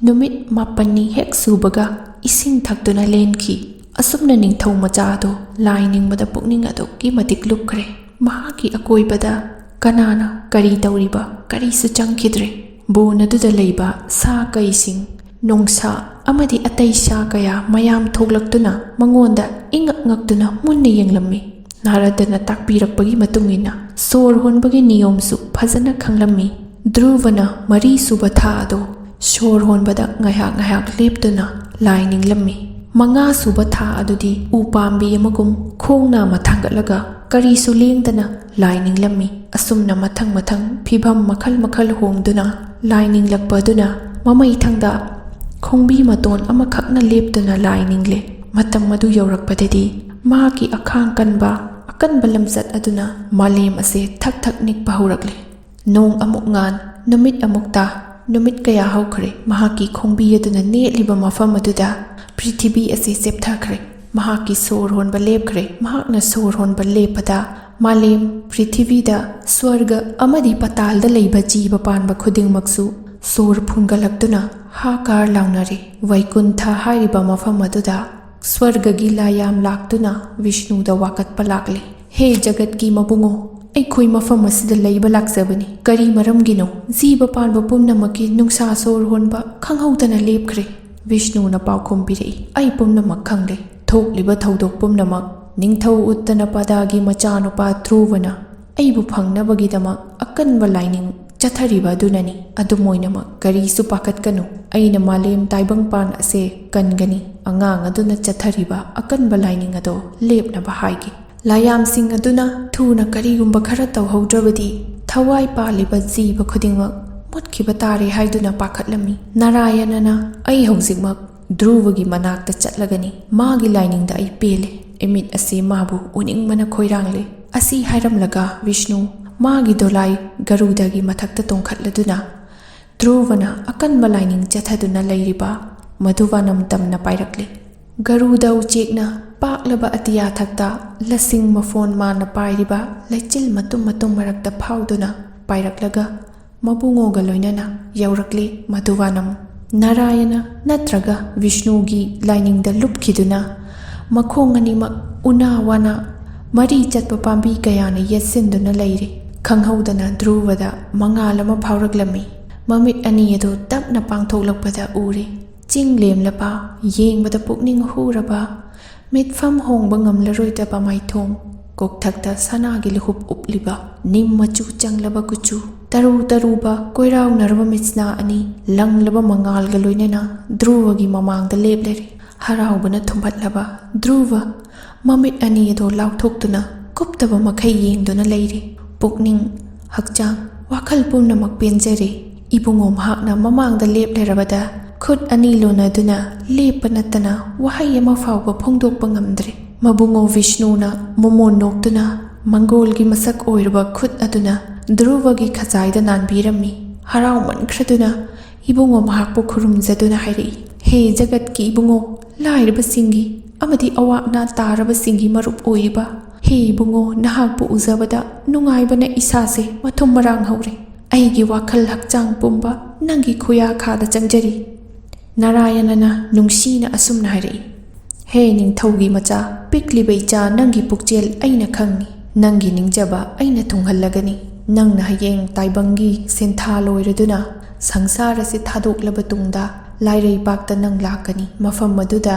ꯅꯨꯃꯤꯠ ꯃꯥꯄꯟꯅꯤ ꯍꯦꯛ ꯁꯨꯕꯒ ꯏꯁꯤꯡ ꯊꯛꯇꯨꯅ ꯂꯦꯟꯈꯤ꯫ ꯑꯁꯨꯝꯅ ꯅꯤꯡꯊꯧ ꯃꯆꯥ ꯑꯗꯨ ꯂꯥꯏ ꯅꯤꯡꯕꯗ ꯄꯨꯛꯅꯤꯡ ꯑꯗꯨꯛꯀꯤ ꯃꯇꯤꯛ ꯂꯨꯞꯈ꯭ꯔꯦ꯫ ꯃꯍꯥꯛꯀꯤ ꯑꯀꯣꯏꯕꯗ ꯀꯅꯥꯅ ꯀꯔꯤ ꯇꯧꯔꯤꯕ ꯀꯔꯤꯁꯨ ꯆꯪꯈꯤꯗ꯭ꯔꯦ꯫ ꯕꯣꯟ ꯑꯗꯨꯗ ꯂꯩꯕ ꯁꯥ ꯀꯩꯁꯤꯡ, ꯅꯣꯡꯁꯥ ꯑꯃꯗꯤ ꯑꯇꯩ ꯁꯥ ꯀꯌꯥ ꯃꯌꯥꯝ ꯊꯣꯛꯂꯛꯇꯨꯅ ꯃꯉꯣꯟꯗ ꯏꯉꯛ ꯉꯛꯇꯨꯅ ꯃꯨꯟꯅ ꯌꯦꯡꯂꯝꯃꯤ꯫ ꯅꯥꯔꯗꯅ ꯇꯥꯛꯄꯤꯔꯛꯄꯒꯤ ꯃꯇꯨꯡ ꯏꯟꯅ ꯁꯣꯔ ꯍꯣꯟꯕꯒꯤ ꯅꯤꯌꯣꯝꯁꯨ ꯐꯖꯅ ꯈꯪꯂꯝꯃꯤ꯫ ꯙ꯭ꯔꯨꯕꯅ ꯃꯔꯤꯁꯨꯕ ꯊꯥ ꯑꯗꯨ ꯁꯣꯔ ꯍꯣꯟꯕꯗ ꯉꯥꯏꯍꯥꯛ ꯉꯥꯏꯍꯥꯛ ꯂꯦꯞꯇꯨꯅ ꯂꯥꯏ ꯅꯤꯡꯂꯝꯃꯤ꯫ ꯃꯉꯥꯁꯨꯕ ꯊꯥ ꯑꯗꯨꯗꯤ ꯎ ꯄꯥꯝꯕꯤ ꯑꯃꯒꯨꯝ ꯈꯣꯡ ꯅꯥꯝꯃ ꯊꯥꯡꯒꯠꯂꯒ ꯀꯔꯤꯁꯨ ꯂꯦꯡꯗꯅ ꯂꯥꯏ ꯅꯤꯡꯂꯝꯃꯤ꯫ ꯑꯁꯨꯝꯅ ꯃꯊꯪ ꯃꯊꯪ ꯐꯤꯚꯝ ꯃꯈꯜ ꯃꯈꯜ ꯍꯣꯡꯗꯨꯅ ꯂꯥꯏ ꯅꯤꯡꯂꯛꯄ ꯑꯗꯨꯅ ꯃꯃꯩꯊꯪꯗ ꯈꯣꯡꯕꯤ ꯃꯇꯣꯟ ꯑꯃꯈꯛꯅ ꯂꯦꯞꯇꯨꯅ ꯂꯥꯏ ꯅꯤꯡꯂꯦ꯫ ꯃꯇꯝ ꯑꯗꯨ ꯌꯧꯔꯛꯄꯗꯗꯤ ꯃꯍꯥꯛꯀꯤ ꯑꯈꯥꯡ ꯀꯟꯕ ꯑꯀꯟꯕ ꯂꯝꯆꯠ ꯑꯗꯨꯅ ꯃꯥꯂꯦꯝ ꯑꯁꯦ ꯊꯛ ꯊꯛ ꯅꯤꯛꯄ ꯍꯧꯔꯛꯂꯦ꯫ ꯅꯣꯡ ꯑꯃꯨꯛ ꯉꯥꯟ, ꯅꯨꯃꯤꯠ ꯑꯃꯨꯛ ꯇꯥ, ꯅꯨꯃꯤꯠ ꯀꯌꯥ ꯍꯧꯈ꯭ꯔꯦ꯫ ꯃꯍꯥꯛꯀꯤ ꯈꯣꯡꯕꯤ ꯑꯗꯨꯅ ꯅꯦꯠꯂꯤꯕ ꯃꯐꯝ ꯑꯗꯨꯗ ꯄ꯭ꯔꯤꯊꯤꯕꯤ ꯑꯁꯤ ꯆꯦꯞꯊꯈ꯭ꯔꯦ꯫ ꯃꯍꯥꯛꯀꯤ ꯁꯣꯔ ꯍꯣꯟꯕ ꯂꯦꯞꯈ꯭ꯔꯦ꯫ ꯃꯍꯥꯛꯅ ꯁꯣꯔ ꯍꯣꯟꯕ ꯂꯦꯞꯄꯗ ꯃꯥꯂꯦꯝ, ꯄ꯭ꯔꯤꯊꯤꯕꯤꯗ, ꯁ꯭ꯋꯔꯒ ꯑꯃꯗꯤ ꯄꯇꯥꯜꯗ ꯂꯩꯕ ꯖꯤꯕ ꯄꯥꯟꯕ ꯈꯨꯗꯤꯡꯃꯛꯁꯨ ꯁꯣꯔ ꯐꯨꯟꯒꯠꯂꯛꯇꯨꯅ ꯍꯥꯀꯥꯔ ꯂꯥꯎꯅꯔꯦ꯫ ꯋꯩꯀꯨꯟꯊ ꯍꯥꯏꯔꯤꯕ ꯃꯐꯝ ꯑꯗꯨꯗ ꯁ꯭ꯋꯔꯒꯒꯤ ꯂꯥꯏꯌꯥꯝ ꯂꯥꯛꯇꯨꯅ ꯚꯤꯁꯅꯨꯗ ꯋꯥꯀꯠꯄ ꯂꯥꯛꯂꯦ꯫ "ꯍꯦ ꯖꯒꯠꯀꯤ ꯃꯕꯨꯡꯉꯣ, ꯑꯩꯈꯣꯏ ꯃꯐꯝ ꯑꯁꯤꯗ ꯂꯩꯕ ꯂꯥꯛꯆꯕꯅꯤ꯫ ꯀꯔꯤ ꯃꯔꯝꯒꯤꯅꯣ? ꯖꯤꯕ ꯄꯥꯟꯕ ꯄꯨꯝꯅꯃꯛꯀꯤ ꯅꯨꯡꯁꯥ ꯁꯣꯔ ꯍꯣꯟꯕ ꯈꯪꯍꯧꯗꯅ ꯂꯦꯞꯈ꯭ꯔꯦ꯫" ꯚꯤꯁꯅꯨꯅ ꯄꯥꯎꯈꯨꯝ ꯄꯤꯔꯛꯏ, "ꯑꯩ ꯄꯨꯝꯅꯃꯛ ꯈꯪꯂꯦ꯫ ꯊꯣꯛꯂꯤꯕ ꯊꯧꯗꯣꯛ ꯄꯨꯝꯅꯃꯛ ꯅꯤꯡꯊꯧ ꯎꯠꯇꯅꯄꯥꯗꯥꯒꯤ ꯃꯆꯥꯅꯨꯄꯥ ꯙ꯭ꯔꯨꯕꯅ ꯑꯩꯕꯨ ꯐꯪꯅꯕꯒꯤꯗꯃꯛ ꯑꯀꯟꯕ ꯂꯥꯏꯅꯤꯡ ꯆꯠꯊꯔꯤꯕ ꯑꯗꯨꯅꯅꯤ꯫ ꯑꯗꯨꯝ ꯑꯣꯏꯅꯃꯛ ꯀꯔꯤꯁꯨ ꯄꯥꯈꯠꯀꯅꯨ꯫ ꯑꯩꯅ ꯃꯥꯂꯦꯝ ꯇꯥꯏꯕꯪꯄꯥꯟ ꯑꯁꯦ ꯀꯟꯒꯅꯤ꯫ ꯑꯉꯥꯡ ꯑꯗꯨꯅ ꯆꯠꯊꯔꯤꯕ ꯑꯀꯟꯕ ꯂꯥꯏꯅꯤꯡ ꯑꯗꯣ ꯂꯦꯞꯅꯕ ꯍꯥꯏꯒꯦ꯫" ꯂꯥꯏꯌꯥꯝꯁꯤꯡ ꯑꯗꯨꯅ ꯊꯨꯅ ꯀꯔꯤꯒꯨꯝꯕ ꯈꯔ ꯇꯧꯍꯧꯗ꯭ꯔꯕꯗꯤ ꯊꯋꯥꯏ ꯄꯥꯜꯂꯤꯕ ꯖꯤꯕ ꯈꯨꯗꯤꯡꯃꯛ ꯃꯨꯠꯈꯤꯕ ꯇꯥꯔꯦ ꯍꯥꯏꯗꯨꯅ ꯄꯥꯈꯠꯂꯝꯃꯤ꯫ ꯅꯥꯔꯥꯌꯅꯅ, "ꯑꯩ ꯍꯧꯖꯤꯛꯃꯛ ꯙ꯭ꯔꯨꯕꯒꯤ ꯃꯅꯥꯛꯇ ꯆꯠꯂꯒꯅꯤ꯫ ꯃꯥꯒꯤ ꯂꯥꯏꯅꯤꯡꯗ ꯑꯩ ꯄꯦꯜꯂꯦ꯫ ꯏꯃꯤꯠ ꯑꯁꯤ ꯃꯥꯕꯨ ꯎꯅꯤꯡꯕꯅ ꯈꯣꯏꯔꯥꯡꯂꯦ꯫" ꯑꯁꯤ ꯍꯥꯏꯔꯝꯂꯒ ꯚꯤꯁꯅꯨ ꯃꯥꯒꯤ ꯗꯣꯂꯥꯏ ꯒꯔꯨꯗꯒꯤ ꯃꯊꯛꯇ ꯇꯣꯡꯈꯠꯂꯗꯨꯅ ꯙ꯭ꯔꯨꯕꯅ ꯑꯀꯟꯕ ꯂꯥꯏꯅꯤꯡ ꯆꯠꯊꯗꯨꯅ ꯂꯩꯔꯤꯕ ꯃꯙꯨꯕꯅꯝ ꯇꯝꯅ ꯄꯥꯏꯔꯛꯂꯦ꯫ ꯒꯔꯨꯗ ꯎꯆꯦꯛꯅ ꯄꯥꯛꯂꯕ ꯑꯇꯤꯌꯥ ꯊꯛꯇ ꯂꯁꯤꯡ ꯃꯐꯣꯟ ꯃꯥꯅ ꯄꯥꯏꯔꯤꯕ ꯂꯩꯆꯤꯜ ꯃꯇꯨꯝ ꯃꯇꯨꯝ ꯃꯔꯛꯇ ꯐꯥꯎꯗꯨꯅ ꯄꯥꯏꯔꯛꯂꯒ ꯃꯕꯨꯡꯉꯣꯒ ꯂꯣꯏꯅꯅ ꯌꯧꯔꯛꯂꯦ꯫ ꯃꯙꯨꯕꯅꯝ ꯅꯥꯔꯥꯌꯅ ꯅꯠꯇ꯭ꯔꯒ ꯚꯤꯁꯅꯨꯒꯤ ꯂꯥꯏꯅꯤꯡꯗ ꯂꯨꯞꯈꯤꯗꯨꯅ ꯃꯈꯣꯡ ꯑꯅꯤꯃꯛ ꯎꯅꯥ ꯋꯥꯅ ꯃꯔꯤ ꯆꯠꯄ ꯄꯥꯝꯕꯤ ꯀꯌꯥꯅ ꯌꯦꯠꯁꯤꯟꯗꯨꯅ ꯂꯩꯔꯤ꯫ ꯈꯪꯍꯧꯗꯅ ꯙ꯭ꯔꯨꯕꯗ ꯃꯉꯥꯜ ꯑꯃ ꯐꯥꯎꯔꯛꯂꯝꯃꯤ꯫ ꯃꯃꯤꯠ ꯑꯅꯤ ꯑꯗꯨ ꯇꯞꯅ ꯄꯥꯡꯊꯣꯛꯂꯛꯄꯗ ꯎꯔꯦ꯫ ꯆꯤꯡ ꯂꯦꯝꯂꯕ, ꯌꯦꯡꯕꯗ ꯄꯨꯛꯅꯤꯡ ꯍꯨꯔꯕ, ꯃꯤꯠꯐꯝ ꯍꯣꯡꯕ ꯉꯝꯂꯔꯣꯏꯗꯕ ꯃꯥꯏꯊꯣꯡ, ꯀꯣꯛꯊꯛꯇ ꯁꯅꯥꯒꯤ ꯂꯨꯍꯨꯞ ꯎꯞꯂꯤꯕ, ꯅꯤꯝ ꯃꯆꯨ ꯆꯪꯂꯕ ꯀꯨꯆꯨ, ꯇꯔꯨ ꯇꯔꯨꯕ ꯀꯣꯏꯔꯥꯎꯅꯔꯕ ꯃꯤꯠꯁꯅꯥ ꯑꯅꯤ ꯂꯪꯂꯕ ꯃꯉꯥꯜꯒ ꯂꯣꯏꯅꯅ ꯙ꯭ꯔꯨꯕꯒꯤ ꯃꯃꯥꯡꯗ ꯂꯦꯞꯂꯔꯦ꯫ ꯍꯔꯥꯎꯕꯅ ꯊꯨꯝꯍꯠꯂꯕ ꯙ꯭ꯔꯨꯕ ꯃꯃꯤꯠ ꯑꯅꯤ ꯑꯗꯨ ꯂꯥꯎꯊꯣꯛꯇꯨꯅ ꯀꯨꯞꯇꯕ ꯃꯈꯩ ꯌꯦꯡꯗꯨꯅ ꯂꯩꯔꯦ꯫ ꯄꯨꯛꯅꯤꯡ, ꯍꯛꯆꯥꯡ, ꯋꯥꯈꯜ ꯄꯨꯝꯅꯃꯛ ꯄꯦꯟꯖꯔꯦ꯫ ꯏꯕꯨꯡꯉꯣ ꯃꯍꯥꯛꯅ ꯃꯃꯥꯡꯗ ꯂꯦꯞꯂꯔꯕꯗ ꯈꯨꯠ ꯑꯅꯤ ꯂꯣꯟꯅꯗꯨꯅ ꯂꯦꯞꯄ ꯅꯠꯇꯅ ꯋꯥꯍꯩ ꯑꯃ ꯐꯥꯎꯕ ꯐꯣꯡꯗꯣꯛꯄ ꯉꯝꯗ꯭ꯔꯦ꯫ ꯃꯕꯨꯡꯉꯣ ꯚꯤꯁꯅꯨꯅ ꯃꯣꯃꯣꯟ ꯅꯣꯛꯇꯨꯅ ꯃꯪꯒꯣꯜꯒꯤ ꯃꯁꯛ ꯑꯣꯏꯔꯕ ꯈꯨꯠ ꯑꯗꯨꯅ ꯙ꯭ꯔꯨꯕꯒꯤ ꯈꯖꯥꯏꯗ ꯅꯥꯟꯕꯤꯔꯝꯃꯤ꯫ ꯍꯔꯥꯎꯃꯟꯈ꯭ꯔꯗꯨꯅ ꯏꯕꯨꯡꯉꯣ ꯃꯍꯥꯛꯄꯨ ꯈꯨꯔꯨꯝꯖꯗꯨꯅ ꯍꯥꯏꯔꯛꯏ, "ꯍꯦ ꯖꯒꯠꯀꯤ ꯏꯕꯨꯡꯉꯣ, ꯂꯥꯏꯔꯕꯁꯤꯡꯒꯤ ꯑꯃꯗꯤ ꯑꯋꯥ ꯑꯅꯥ ꯇꯥꯔꯕꯁꯤꯡꯒꯤ ꯃꯔꯨꯞ ꯑꯣꯏꯔꯤꯕ, ꯍꯦ ꯏꯕꯨꯡꯉꯣ, ꯅꯍꯥꯛꯄꯨ ꯎꯖꯕꯗ ꯅꯨꯡꯉꯥꯏꯕꯅ ꯏꯁꯥꯁꯦ ꯃꯊꯨꯝ ꯃꯔꯥꯡ ꯍꯧꯔꯦ꯫ ꯑꯩꯒꯤ ꯋꯥꯈꯜ ꯍꯛꯆꯥꯡ ꯄꯨꯝꯕ ꯅꯪꯒꯤ ꯈꯨꯌꯥꯈꯥꯗ ꯆꯪꯖꯔꯤ꯫" ꯅꯥꯔꯥꯌꯅꯅ ꯅꯨꯡꯁꯤꯅ ꯑꯁꯨꯝꯅ ꯍꯥꯏꯔꯛꯏ, "ꯍꯦ ꯅꯤꯡꯊꯧꯒꯤ ꯃꯆꯥ, ꯄꯤꯛꯂꯤꯕ ꯏꯆꯥ, ꯅꯪꯒꯤ ꯄꯨꯛꯆꯦꯜ ꯑꯩꯅ ꯈꯪꯏ꯫ ꯅꯪꯒꯤ ꯅꯤꯡꯖꯕ ꯑꯩꯅ ꯊꯨꯡꯍꯜꯂꯒꯅꯤ꯫ ꯅꯪꯅ ꯍꯌꯦꯡ ꯇꯥꯏꯕꯪꯒꯤ ꯁꯦꯟꯊꯥ ꯂꯣꯏꯔꯗꯨꯅ ꯁꯪꯁꯥꯔ ꯑꯁꯤ ꯊꯥꯗꯣꯛꯂꯕ ꯇꯨꯡꯗ ꯂꯥꯏꯔꯩꯄꯥꯛꯇ ꯅꯪ ꯂꯥꯛꯀꯅꯤ꯫ ꯃꯐꯝ ꯑꯗꯨꯗ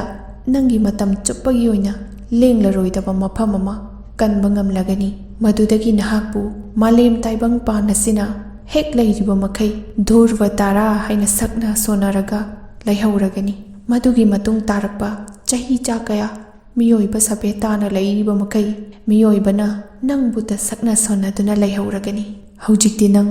ꯅꯪꯒꯤ ꯃꯇꯝ ꯆꯨꯞꯄꯒꯤ ꯑꯣꯏꯅ ꯂꯦꯡꯂꯔꯣꯏꯗꯕ ꯃꯐꯝ ꯑꯃ ꯀꯟꯕ ꯉꯝꯂꯒꯅꯤ꯫ ꯃꯗꯨꯗꯒꯤ ꯅꯍꯥꯛꯄꯨ ꯃꯥꯂꯦꯝ ꯇꯥꯏꯕꯪ ꯄꯥꯟ ꯑꯁꯤꯅ ꯍꯦꯛ ꯂꯩꯔꯤꯕ ꯃꯈꯩ ꯙ꯭ꯔꯨꯕ ꯇꯥꯔꯥ ꯍꯥꯏꯅ ꯁꯛꯅ ꯁꯣꯟꯅꯔꯒ ꯂꯩꯍꯧꯔꯒꯅꯤ꯫ ꯃꯗꯨꯒꯤ ꯃꯇꯨꯡ ꯇꯥꯔꯛꯄ ꯆꯍꯤ ꯆꯥ ꯀꯌꯥ ꯃꯤꯑꯣꯏꯕ ꯁꯚ꯭ꯌꯇꯥꯅ ꯂꯩꯔꯤꯕ ꯃꯈꯩ ꯃꯤꯑꯣꯏꯕꯅ ꯅꯪꯕꯨꯇ ꯁꯛꯅ ꯁꯣꯟꯅꯗꯨꯅ ꯂꯩꯍꯧꯔꯒꯅꯤ꯫ ꯍꯧꯖꯤꯛꯇꯤ ꯅꯪ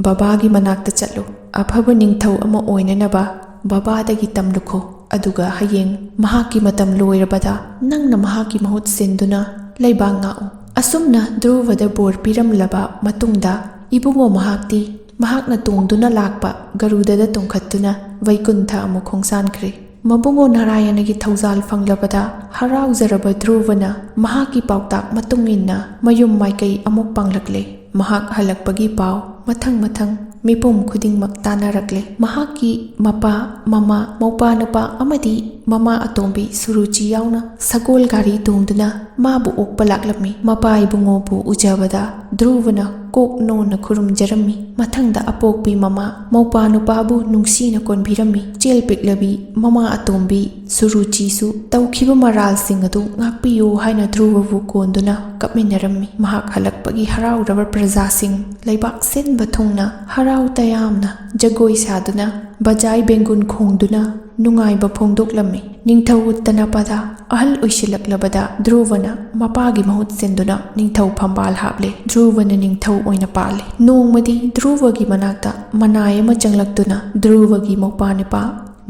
ꯕꯕꯥꯒꯤ ꯃꯅꯥꯛꯇ ꯆꯠꯂꯨ꯫ ꯑꯐꯕ ꯅꯤꯡꯊꯧ ꯑꯃ ꯑꯣꯏꯅꯅꯕ ꯕꯕꯥꯗꯒꯤ ꯇꯝꯂꯨꯈꯣ꯫ ꯑꯗꯨꯒ ꯍꯌꯦꯡ ꯃꯍꯥꯛꯀꯤ ꯃꯇꯝ ꯂꯣꯏꯔꯕꯗ ꯅꯪꯅ ꯃꯍꯥꯛꯀꯤ ꯃꯍꯨꯠ ꯁꯤꯟꯗꯨꯅ ꯂꯩꯕꯥꯛ ꯉꯥꯛꯎ꯫" ꯑꯁꯨꯝꯅ ꯙ꯭ꯔꯨꯕꯗ ꯕꯣꯔ ꯄꯤꯔꯝꯂꯕ ꯃꯇꯨꯡꯗ ꯏꯕꯨꯡꯉꯣ ꯃꯍꯥꯛꯇꯤ ꯃꯍꯥꯛꯅ ꯇꯣꯡꯗꯨꯅ ꯂꯥꯛꯄ ꯒꯔꯨꯗꯗ ꯇꯣꯡꯈꯠꯇꯨꯅ ꯋꯩꯀꯨꯟꯊ ꯑꯃꯨꯛ ꯈꯣꯡꯁꯥꯟꯈ꯭ꯔꯦ꯫ ꯃꯕꯨꯡꯉꯣ ꯅꯥꯔꯥꯌꯅꯒꯤ ꯊꯧꯖꯥꯜ ꯐꯪꯂꯕꯗ ꯍꯔꯥꯎꯖꯔꯕ ꯙ꯭ꯔꯨꯕꯅ ꯃꯍꯥꯛꯀꯤ ꯄꯥꯎꯇꯥꯛ ꯃꯇꯨꯡ ꯏꯟꯅ ꯃꯌꯨꯝ ꯃꯥꯏꯀꯩ ꯑꯃꯨꯛ ꯄꯥꯡꯂꯛꯂꯦ꯫ ꯃꯍꯥꯛ ꯍꯜꯂꯛꯄꯒꯤ ꯄꯥꯎ ꯃꯊꯪ ꯃꯊꯪ ꯃꯤꯄꯨꯝ ꯈꯨꯗꯤꯡꯃꯛ ꯇꯥꯅꯔꯛꯂꯦ꯫ ꯃꯍꯥꯛꯀꯤ ꯃꯄꯥ, ꯃꯃꯥ, ꯃꯧꯄꯥ ꯅꯨꯄꯥ ꯑꯃꯗꯤ ꯃꯃꯥ ꯑꯇꯣꯝꯕꯤ ꯁꯨꯔꯨꯆꯤ ꯌꯥꯎꯅ ꯁꯒꯣꯜ ꯒꯥꯔꯤ ꯇꯣꯡꯗꯨꯅ ꯃꯥꯕꯨ ꯑꯣꯛꯄ ꯂꯥꯛꯂꯝꯃꯤ꯫ ꯃꯄꯥ ꯏꯕꯨꯡꯉꯣꯕꯨ ꯎꯖꯕꯗ ꯙ꯭ꯔꯨꯕꯅ ꯀꯣꯛ ꯅꯣꯟꯅ ꯈꯨꯔꯨꯝꯖꯔꯝꯃꯤ꯫ ꯃꯊꯪꯗ ꯑꯄꯣꯛꯄꯤ ꯃꯃꯥ ꯃꯧꯄꯥ ꯅꯨꯄꯥꯕꯨ ꯅꯨꯡꯁꯤꯅ ꯀꯣꯟꯕꯤꯔꯝꯃꯤ꯫ ꯆꯦꯜ ꯄꯤꯛꯂꯕꯤ ꯃꯃꯥ ꯑꯇꯣꯝꯕꯤ ꯁꯨꯔꯨꯆꯤꯁꯨ ꯇꯧꯈꯤꯕ ꯃꯔꯥꯜꯁꯤꯡ ꯑꯗꯨ ꯉꯥꯛꯄꯤꯌꯨ ꯍꯥꯏꯅ ꯙ꯭ꯔꯨꯕꯕꯨ ꯀꯣꯟꯗꯨꯅ ꯀꯞꯃꯤꯟꯅꯔꯝꯃꯤ꯫ ꯃꯍꯥꯛ ꯍꯜꯂꯛꯄꯒꯤ ꯍꯔꯥꯎꯔꯕ ꯄ꯭ꯔꯖꯥꯁꯤꯡ ꯂꯩꯕꯥꯛ ꯁꯤꯟꯕ ꯊꯨꯡꯅ ꯍꯔꯥꯎ ꯇꯌꯥꯝꯅ ꯖꯒꯣꯏ ꯁꯥꯗꯨꯅ ꯕꯖꯥꯏ ꯕꯦꯡꯒꯨꯟ ꯈꯣꯡꯗꯨꯅ ꯅꯨꯡꯉꯥꯏꯕ ꯐꯣꯡꯗꯣꯛꯂꯝꯃꯤ꯫ ꯅꯤꯡꯊꯧ ꯎꯠꯇꯅꯄꯗ ꯑꯍꯜ ꯑꯣꯏꯁꯤꯜꯂꯛꯂꯕꯗ ꯙ꯭ꯔꯨꯕꯅ ꯃꯄꯥꯒꯤ ꯃꯍꯨꯠ ꯁꯤꯟꯗꯨꯅ ꯅꯤꯡꯊꯧ ꯐꯝꯕꯥꯜ ꯍꯥꯞꯂꯦ꯫ ꯙ꯭ꯔꯨꯕꯅ ꯅꯤꯡꯊꯧ ꯑꯣꯏꯅ ꯄꯥꯜꯂꯦ꯫ ꯅꯣꯡꯃꯗꯤ ꯙ꯭ꯔꯨꯕꯒꯤ ꯃꯅꯥꯛꯇ ꯃꯅꯥꯏ ꯑꯃ ꯆꯪꯂꯛꯇꯨꯅ ꯙ꯭ꯔꯨꯕꯒꯤ ꯃꯧꯄꯥ ꯅꯨꯄꯥ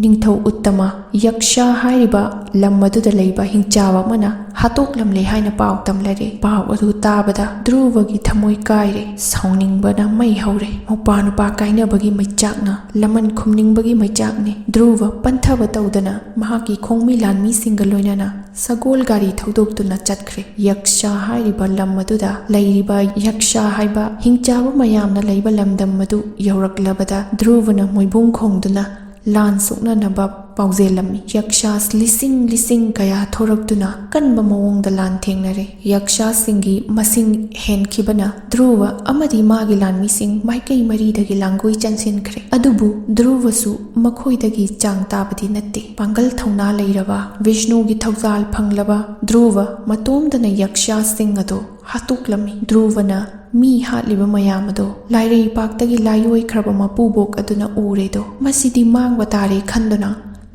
ꯅꯤꯡꯊꯧ ꯎꯠꯇꯃ ꯌꯛꯁꯥ ꯍꯥꯏꯔꯤꯕ ꯂꯝ ꯑꯗꯨꯗ ꯂꯩꯕ ꯍꯤꯡꯆꯥꯕ ꯑꯃꯅ ꯍꯥꯠꯇꯣꯛꯂꯝꯂꯦ ꯍꯥꯏꯅ ꯄꯥꯎ ꯇꯝꯂꯔꯦ꯫ ꯄꯥꯎ ꯑꯗꯨ ꯇꯥꯕꯗ ꯙ꯭ꯔꯨꯕꯒꯤ ꯊꯃꯣꯏ ꯀꯥꯏꯔꯦ꯫ ꯁꯥꯎꯅꯤꯡꯕꯅ ꯃꯩ ꯍꯧꯔꯦ꯫ ꯃꯧꯄꯥ ꯅꯨꯄꯥ ꯀꯥꯏꯅꯕꯒꯤ ꯃꯩꯆꯥꯛꯅ ꯂꯃꯟ ꯈꯨꯝꯅꯤꯡꯕꯒꯤ ꯃꯩꯆꯥꯛꯅꯤ꯫ ꯙ꯭ꯔꯨꯕ ꯄꯟꯊꯕ ꯇꯧꯗꯅ ꯃꯍꯥꯛꯀꯤ ꯈꯣꯡꯃꯤ ꯂꯥꯟꯃꯤꯁꯤꯡꯒ ꯂꯣꯏꯅꯅ ꯁꯒꯣꯜ ꯒꯥꯔꯤ ꯊꯧꯗꯣꯛꯇꯨꯅ ꯆꯠꯈ꯭ꯔꯦ꯫ ꯌꯛꯁꯥ ꯍꯥꯏꯔꯤꯕ ꯂꯝ ꯑꯗꯨꯗ ꯂꯩꯔꯤꯕ ꯌꯛꯁꯥ ꯍꯥꯏꯕ ꯍꯤꯡꯆꯥꯕ ꯃꯌꯥꯝꯅ ꯂꯩꯕ ꯂꯝꯗꯝ ꯑꯗꯨ ꯌꯧꯔꯛꯂꯕꯗ ꯙ꯭ꯔꯨꯕꯅ ꯃꯣꯏꯕꯨꯡ ꯈꯣꯡꯗꯨꯅ ꯂꯥꯟ ꯁꯣꯛꯅꯅꯕ ꯄꯥꯎꯖꯦꯜꯂꯝꯃꯤ꯫ ꯌꯛꯁꯥꯁ ꯂꯤꯁꯤꯡ ꯂꯤꯁꯤꯡ ꯀꯌꯥ ꯊꯣꯔꯛꯇꯨꯅ ꯀꯟꯕ ꯃꯑꯣꯡꯗ ꯂꯥꯟ ꯊꯦꯡꯅꯔꯦ꯫ ꯌꯛꯁꯥꯁꯤꯡꯒꯤ ꯃꯁꯤꯡ ꯍꯦꯟꯈꯤꯕꯅ ꯙ꯭ꯔꯨꯕ ꯑꯃꯗꯤ ꯃꯥꯒꯤ ꯂꯥꯟꯃꯤꯁꯤꯡ ꯃꯥꯏꯀꯩ ꯃꯔꯤꯗꯒꯤ ꯂꯥꯡꯒꯣꯏ ꯆꯪꯁꯤꯟꯈ꯭ꯔꯦ꯫ ꯑꯗꯨꯕꯨ ꯙ꯭ꯔꯨꯕꯁꯨ ꯃꯈꯣꯏꯗꯒꯤ ꯆꯥꯡ ꯇꯥꯕꯗꯤ ꯅꯠꯇꯦ꯫ ꯄꯥꯡꯒꯜ ꯊꯧꯅꯥ ꯂꯩꯔꯕ, ꯚꯤꯁꯅꯨꯒꯤ ꯊꯧꯖꯥꯜ ꯐꯪꯂꯕ ꯙ꯭ꯔꯨꯕ ꯃꯇꯣꯝꯇꯅ ꯌꯛꯁꯥꯁꯤꯡ ꯑꯗꯨ ꯍꯥꯠꯇꯣꯛꯂꯝꯃꯤ꯫ ꯙ꯭ꯔꯨꯕꯅ ꯃꯤ ꯍꯥꯠꯂꯤꯕ ꯃꯌꯥꯝ ꯑꯗꯨ ꯂꯥꯏꯔꯩꯄꯥꯛꯇꯒꯤ ꯂꯥꯏꯑꯣꯏꯈ꯭ꯔꯕ ꯃꯄꯨꯕꯣꯛ ꯑꯗꯨꯅ ꯎꯔꯦꯗꯣ꯫ ꯃꯁꯤꯗꯤ ꯃꯥꯡꯕ ꯇꯥꯔꯦ ꯈꯟꯗꯨꯅ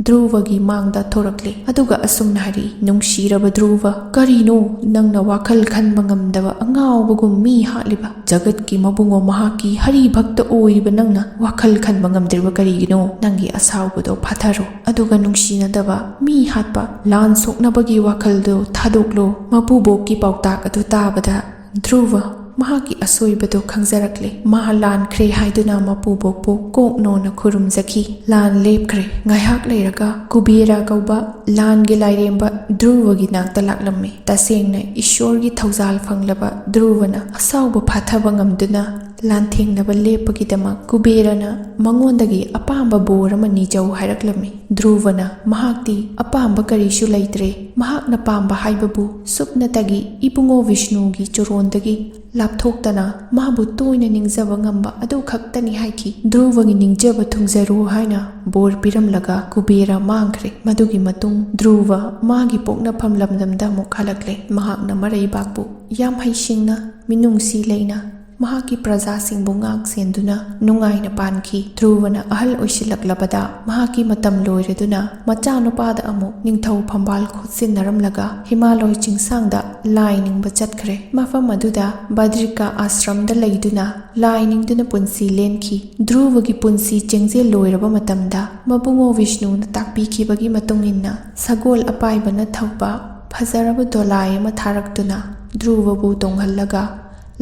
ꯙ꯭ꯔꯨꯕꯒꯤ ꯃꯥꯡꯗ ꯊꯣꯔꯛꯂꯦ꯫ ꯑꯗꯨꯒ ꯑꯁꯨꯝꯅ ꯍꯥꯏꯔꯤ, "ꯅꯨꯡꯁꯤꯔꯕ ꯙ꯭ꯔꯨꯕ, ꯀꯔꯤꯅꯣ ꯅꯪꯅ ꯋꯥꯈꯜ ꯈꯟꯕ ꯉꯝꯗꯕ ꯑꯉꯥꯎꯕꯒꯨꯝ ꯃꯤ ꯍꯥꯠꯂꯤꯕ? ꯖꯒꯠꯀꯤ ꯃꯕꯨꯡꯉꯣ, ꯃꯍꯥꯛꯀꯤ ꯍꯔꯤ ꯚꯛꯇ ꯑꯣꯏꯔꯤꯕ ꯅꯪꯅ ꯋꯥꯈꯜ ꯈꯟꯕ ꯉꯝꯗ꯭ꯔꯤꯕ ꯀꯔꯤꯒꯤꯅꯣ? ꯅꯪꯒꯤ ꯑꯁꯥꯎꯕꯗꯣ ꯐꯥꯊꯔꯣ꯫ ꯑꯗꯨꯒ ꯅꯨꯡꯁꯤꯅꯗꯕ, ꯃꯤ ꯍꯥꯠꯄ, ꯂꯥꯟ ꯁꯣꯛꯅꯕꯒꯤ ꯋꯥꯈꯜꯗꯣ ꯊꯥꯗꯣꯛꯂꯣ꯫" ꯃꯄꯨꯕꯣꯛꯀꯤ ꯄꯥꯎꯇꯥꯛ ꯑꯗꯨ ꯇꯥꯕꯗ ꯙ꯭ꯔꯨꯕ ꯃꯍꯥꯛꯀꯤ ꯑꯁꯣꯏꯕꯗꯨ ꯈꯪꯖꯔꯛꯂꯦ꯫ ꯃꯥ ꯂꯥꯟꯈ꯭ꯔꯦ ꯍꯥꯏꯗꯨꯅ ꯃꯄꯨꯕꯣꯛꯄꯨ ꯀꯣꯛꯅꯣꯅ ꯈꯨꯔꯨꯝꯖꯈꯤ꯫ ꯂꯥꯟ ꯂꯦꯞꯈ꯭ꯔꯦ꯫ ꯉꯥꯏꯍꯥꯛ ꯂꯩꯔꯒ ꯀꯨꯕꯦꯔ ꯀꯧꯕ ꯂꯥꯟꯒꯤ ꯂꯥꯏꯔꯦꯝꯕ ꯙ꯭ꯔꯨꯕꯒꯤ ꯅꯥꯛꯇ ꯂꯥꯛꯂꯝꯃꯤ꯫ ꯇꯁꯦꯡꯅ ꯏꯁꯣꯔꯒꯤ ꯊꯧꯖꯥꯜ ꯐꯪꯂꯕ ꯙ꯭ꯔꯨꯕꯅ ꯑꯁꯥꯎꯕ ꯐꯥꯊꯕ ꯉꯝꯗꯨꯅ ꯂꯥꯟꯊꯦꯡꯅꯕ ꯂꯦꯞꯄꯒꯤꯗꯃꯛ ꯀꯨꯕꯦꯔꯅ ꯃꯉꯣꯟꯗꯒꯤ ꯑꯄꯥꯝꯕ ꯕꯣꯔ ꯑꯃ ꯅꯤꯖꯧ ꯍꯥꯏꯔꯛꯂꯝꯃꯤ꯫ ꯙ꯭ꯔꯨꯕꯅ ꯃꯍꯥꯛꯇꯤ ꯑꯄꯥꯝꯕ ꯀꯔꯤꯁꯨ ꯂꯩꯇ꯭ꯔꯦ, ꯃꯍꯥꯛꯅ ꯄꯥꯝꯕ ꯍꯥꯏꯕꯕꯨ ꯁꯨꯞꯅꯇꯒꯤ ꯏꯕꯨꯡꯉꯣ ꯕꯤꯁꯅꯨꯒꯤ ꯆꯨꯔꯣꯟꯗꯒꯤ ꯂꯥꯞꯊꯣꯛꯇꯅ ꯃꯥꯕꯨ ꯇꯣꯏꯅ ꯅꯤꯡꯖꯕ ꯉꯝꯕ ꯑꯗꯨ ꯈꯛꯇꯅꯤ ꯍꯥꯏꯈꯤ꯫ ꯙ꯭ꯔꯨꯕꯒꯤ ꯅꯤꯡꯖꯕ ꯊꯨꯡꯖꯔꯨ ꯍꯥꯏꯅ ꯕꯣꯔ ꯄꯤꯔꯝꯂꯒ ꯀꯨꯕꯦꯔ ꯃꯥꯡꯈ꯭ꯔꯦ꯫ ꯃꯗꯨꯒꯤ ꯃꯇꯨꯡ ꯙ꯭ꯔꯨꯕ ꯃꯥꯒꯤ ꯄꯣꯛꯅꯐꯝ ꯂꯝꯗꯝꯗ ꯑꯃꯨꯛ ꯍꯜꯂꯛꯂꯦ꯫ ꯃꯍꯥꯛꯅ ꯃꯔꯩꯕꯥꯛꯄꯨ ꯌꯥꯝ ꯍꯩꯁꯤꯡꯅ, ꯃꯤꯅꯨꯡꯁꯤ ꯂꯩꯅ ꯃꯍꯥꯛꯀꯤ ꯄ꯭ꯔꯖꯥꯁꯤꯡꯕꯨ ꯉꯥꯛ ꯁꯦꯟꯗꯨꯅ ꯅꯨꯡꯉꯥꯏꯅ ꯄꯥꯟꯈꯤ꯫ ꯙ꯭ꯔꯨꯕꯅ ꯑꯍꯜ ꯑꯣꯏꯁꯤꯜꯂꯛꯂꯕꯗ ꯃꯍꯥꯛꯀꯤ ꯃꯇꯝ ꯂꯣꯏꯔꯗꯨꯅ ꯃꯆꯥꯅꯨꯄꯥꯗ ꯑꯃꯨꯛ ꯅꯤꯡꯊꯧ ꯐꯝꯕꯥꯜ ꯈꯣꯠꯆꯤꯟꯅꯔꯝꯂꯒ ꯍꯤꯃꯥꯂꯣꯏ ꯆꯤꯡꯁꯥꯡꯗ ꯂꯥꯏ ꯅꯤꯡꯕ ꯆꯠꯈ꯭ꯔꯦ꯫ ꯃꯐꯝ ꯑꯗꯨꯗ ꯕꯗ꯭ꯔꯤꯀꯥ ꯑꯥꯁ꯭ꯔꯝꯗ ꯂꯩꯗꯨꯅ ꯂꯥꯏ ꯅꯤꯡꯗꯨꯅ ꯄꯨꯟꯁꯤ ꯂꯦꯟꯈꯤ꯫ ꯙ꯭ꯔꯨꯕꯒꯤ ꯄꯨꯟꯁꯤ ꯆꯦꯡꯖꯦꯜ ꯂꯣꯏꯔꯕ ꯃꯇꯝꯗ ꯃꯕꯨꯡꯉꯣ ꯕꯤꯁꯅꯨꯅ ꯇꯥꯛꯄꯤꯈꯤꯕꯒꯤ ꯃꯇꯨꯡ ꯏꯟꯅ ꯁꯒꯣꯜ ꯑꯄꯥꯏꯕꯅ ꯊꯧꯕ ꯐꯖꯔꯕ ꯗꯣꯂꯥꯏ ꯑꯃ ꯊꯥꯔꯛꯇꯨꯅ ꯙ꯭ꯔꯨꯕꯕꯨ ꯇꯣꯡꯍꯜꯂꯒ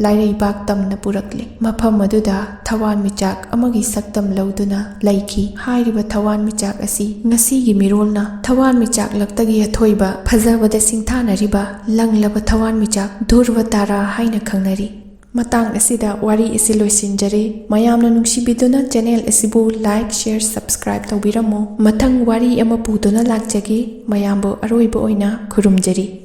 ꯂꯥꯏꯔꯩꯕꯥꯛ ꯇꯝꯅ ꯄꯨꯔꯛꯂꯦ꯫ ꯃꯐꯝ ꯑꯗꯨꯗ ꯊꯋꯥꯟꯃꯤꯆꯥꯛ ꯑꯃꯒꯤ ꯁꯛꯇꯝ ꯂꯧꯗꯨꯅ ꯂꯩꯈꯤ꯫ ꯍꯥꯏꯔꯤꯕ ꯊꯋꯥꯟꯃꯤꯆꯥꯛ ꯑꯁꯤ ꯉꯁꯤꯒꯤ ꯃꯤꯔꯣꯜꯅ ꯊꯋꯥꯟꯃꯤꯆꯥꯛ ꯂꯛꯇꯒꯤ ꯑꯊꯣꯏꯕ ꯐꯖꯕꯗ ꯁꯤꯡꯊꯥꯅꯔꯤꯕ ꯂꯪꯂꯕ ꯊꯋꯥꯟꯃꯤꯆꯥꯛ ꯙ꯭ꯔꯨꯕ ꯇꯥꯔꯥ ꯍꯥꯏꯅ ꯈꯪꯅꯔꯤ꯫ ꯃꯇꯥꯡ ꯑꯁꯤꯗ ꯋꯥꯔꯤ ꯑꯁꯤ ꯂꯣꯏꯁꯤꯟꯖꯔꯦ꯫ ꯃꯌꯥꯝꯅ ꯅꯨꯡꯁꯤꯕꯤꯗꯨꯅ ꯆꯦꯅꯦꯜ ꯑꯁꯤꯕꯨ like, share, subscribe ꯇꯧꯕꯤꯔꯝꯃꯨ꯫ ꯃꯊꯪ ꯋꯥꯔꯤ ꯑꯃ ꯄꯨꯗꯨꯅ ꯂꯥꯛꯆꯒꯦ꯫ ꯃꯌꯥꯝꯕꯨ ꯑꯔꯣꯏꯕ ꯑꯣꯏꯅ ꯈꯨꯔꯨꯝꯖꯔꯤ꯫